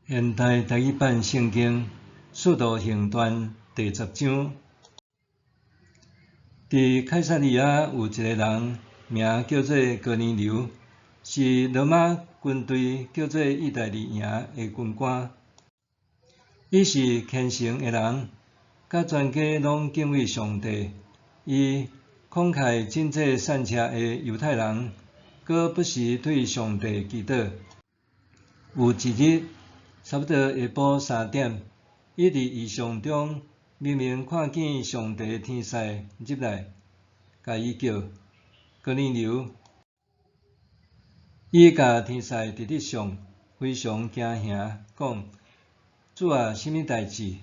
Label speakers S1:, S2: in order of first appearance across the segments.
S1: 現代台語版聖經《使徒行傳》第十章。佇凱撒利亞有一个人，名叫做哥尼流，是羅馬軍隊叫做意大利營的軍官。伊是虔誠的人，佮全家攏敬畏上帝。伊慷慨賑濟散赤的猶太人，閣不時對上帝祈禱。有一日，差不多下晡3點，伊佇異象中明明看見上帝天使入來，共伊叫哥尼流。伊共天使佇咧相，非常驚嚇，講：主啊，啥物代誌？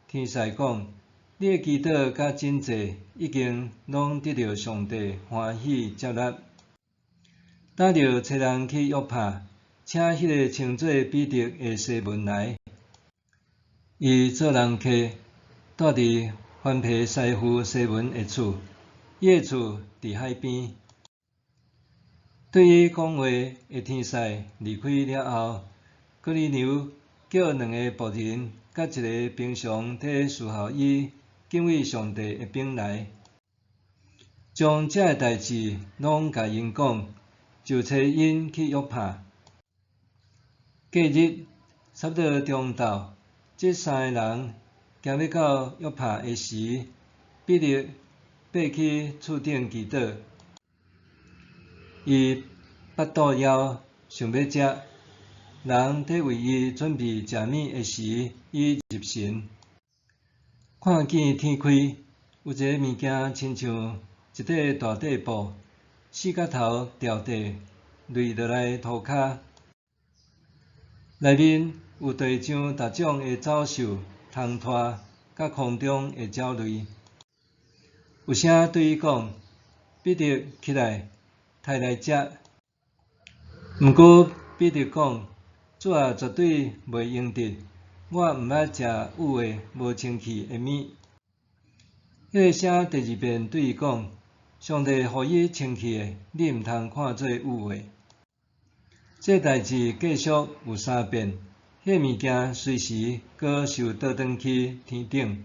S1: 天使講：你的祈禱佮賑濟已經攏得著上帝歡喜接納。今著差人去約帕，請彼个稱做彼得的西門來。伊做人客，蹛佇番爿師傅西門的厝，伊的厝佇海邊。對伊講話的天使離開了後，哥尼流叫兩个僕人佮一个平常佇侍候伊、敬畏上帝的兵來，將這个代誌攏共𪜶講，就差𪜶去約帕。隔日，差不多中晝，這三个人行欲到約帕的時，彼得爬去厝頂祈禱。伊腹肚枵，想欲食，人佇為伊準備食物的時，伊入神，看見天開，有一个物件親像一塊大塊布，四角頭趒地墜落來塗跤。內面有地上逐種的走獸、蟲豸，佮空中的鳥類。有聲對伊講：彼得起來，刣來食。毋過彼得講：主啊，絕對袂用得，我毋捌食污穢無清氣的物。彼个聲第二遍對伊講：上帝予伊清氣的，你毋通看做污穢。這代誌繼續有三遍，彼个物件隨時閣受倒轉去天頂。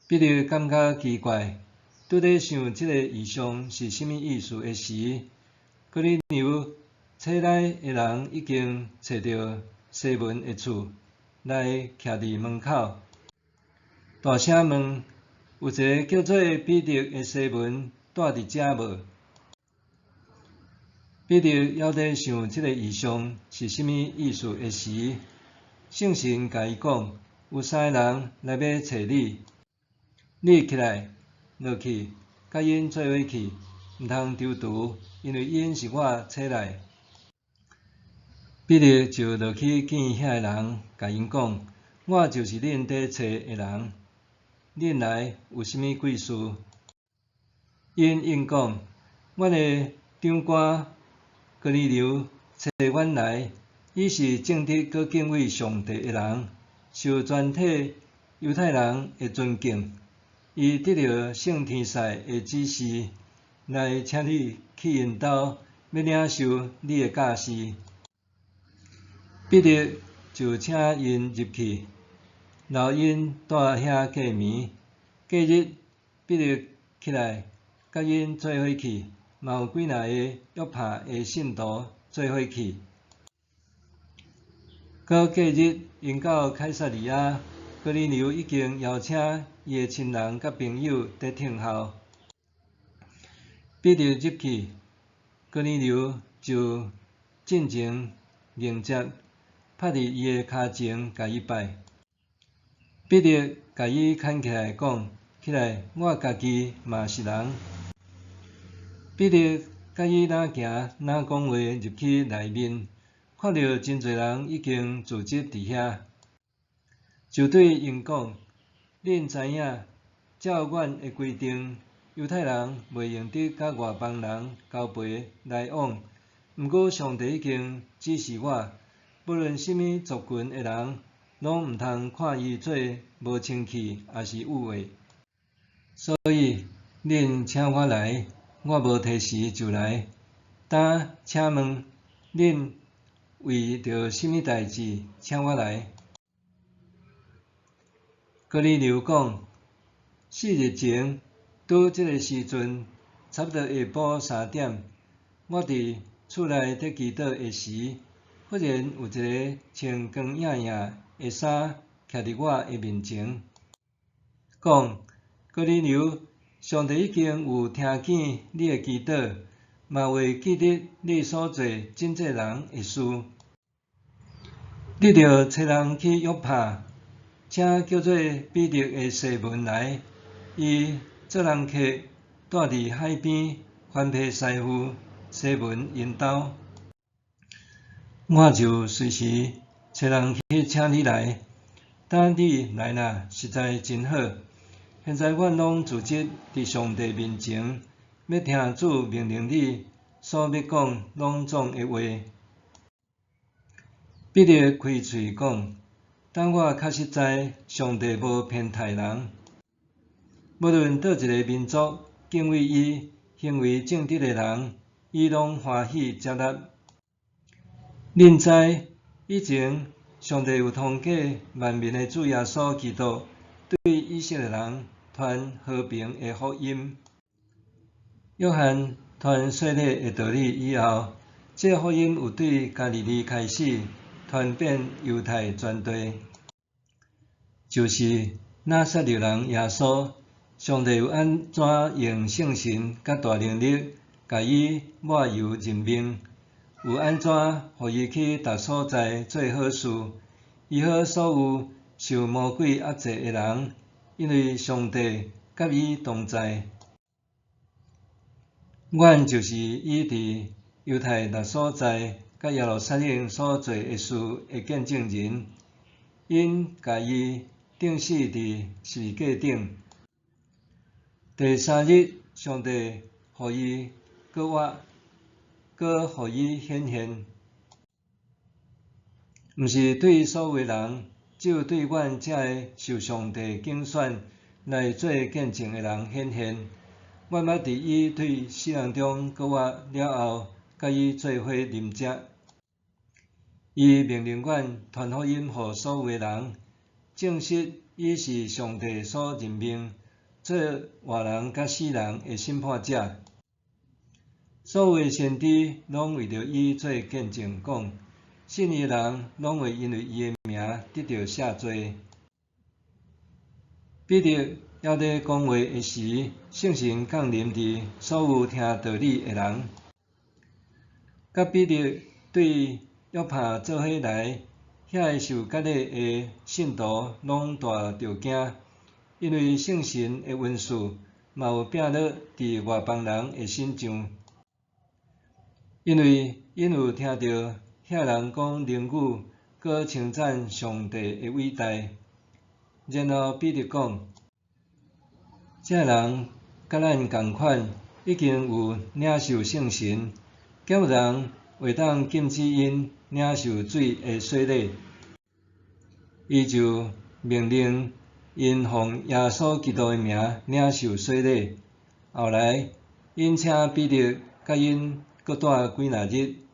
S1: 彼得感覺奇怪，拄咧想這个異象是啥物意思的時，哥尼流差來的人已經揣著西門的厝，來徛佇門口，大聲問：有一个叫做彼得的西門蹛佇遮無？彼得猶咧想這个異象是啥物意思的時，聖神共伊講：有三个人來欲揣你，你起來，落去，佮𪜶做伙去，毋通躊躇，因為𪜶是我差來的。彼得就落去見遐个人，共𪜶講：我就是恁佇揣的人，恁來有啥物貴事？𪜶應講：阮的長官哥尼流差阮來，伊是正直閣敬畏上帝的人，受全體猶太人的尊敬。伊得著聖天使的指示，來請你去𪜶兜，欲領受你的教示。彼得就請𪜶入去，留𪜶蹛遐過暝。隔日，彼得起來，佮𪜶做伙去，嘛有幾若个約帕的信徒做伙去。閣隔日，𪜶到凱撒利亞，哥尼流已經邀請伊的親人佮朋友佇等候。彼得入去，哥尼流就進前迎接，拍佇伊的跤前，共伊拜。彼得共伊牽起來講：起來，我家己嘛是人。彼得佮伊若行若講話入去內面，看著真濟人已經聚集佇遐，就對𪜶講：恁知影，照阮的規定，猶太人袂用得佮外邦人交陪來往。毋過上帝已經指示我，無論啥物族群的人，攏毋通看伊做無清氣，抑是污穢。所以恁請我來，我無提時就來。今請問，恁為著啥物代誌請我來？哥尼流講：4日前，拄這个時陣，差不多下晡3點，我佇厝內佇祈禱的時，忽然有一个穿光熠熠的衫徛佇我的面前，講：哥尼流，上帝已經有聽見你的祈禱，嘛會記得你所做拯濟人的事。你著差人去約帕，請叫做彼得的西門來，伊做人客，蹛佇海邊番麥師傅西門𪜶兜。我就隨時差人去請你來。等你來啦，實在真好。現在阮攏聚集佇上帝面前，欲聽主命令你所欲講攏總的話。彼得開喙講：等我確實知上帝無偏待人，無論佗一个民族敬畏伊、行為正直的人，伊攏歡喜接納。恁知以前上帝有通過萬民的主耶穌基督，對以色列人傳和平的福音。約翰傳洗禮的道理以後，這个福音有對加利利開始傳遍猶太全地，就是拿撒勒人耶穌，上帝有按怎用聖神佮大能力，共伊抹油任命，有按怎予伊去逐所在做好事，醫好所有受魔鬼壓制的人，因為上帝佮伊同在。阮就是伊佇猶太逐所在佮耶路撒冷所做的事的見證人，𪜶共伊釘死佇十字架頂。第三日，上帝予伊閣活，閣予伊顯現，毋是對所有的人，只有對阮這个受上帝揀選來做見證的人顯現。阮捌佇伊對死人中閣活了後，佮伊做伙啉食。伊命令阮傳福音予所有的人，證實伊是上帝所任命做活人佮死人的審判者。所有的先知攏為著伊做見證，講信伊的人攏會因為伊的名得著赦罪。彼得猶咧講話的時，聖神降臨佇所有聽道理的人。佮彼得對約帕做伙來，遐个受割禮的信徒攏大著驚，因為聖神的恩賜嘛有摒落佇外邦人的身上。因為𪜶有聽著遐人講靈語，閣稱讚上帝的偉大。然後彼得講：這人佮咱仝款，已經有領受聖神，敢有人會當禁止𪜶領受水的洗禮？伊就命令𪜶奉耶穌基督的名領受洗禮。後來，𪜶請彼得佮𪜶閣蹛幾若日。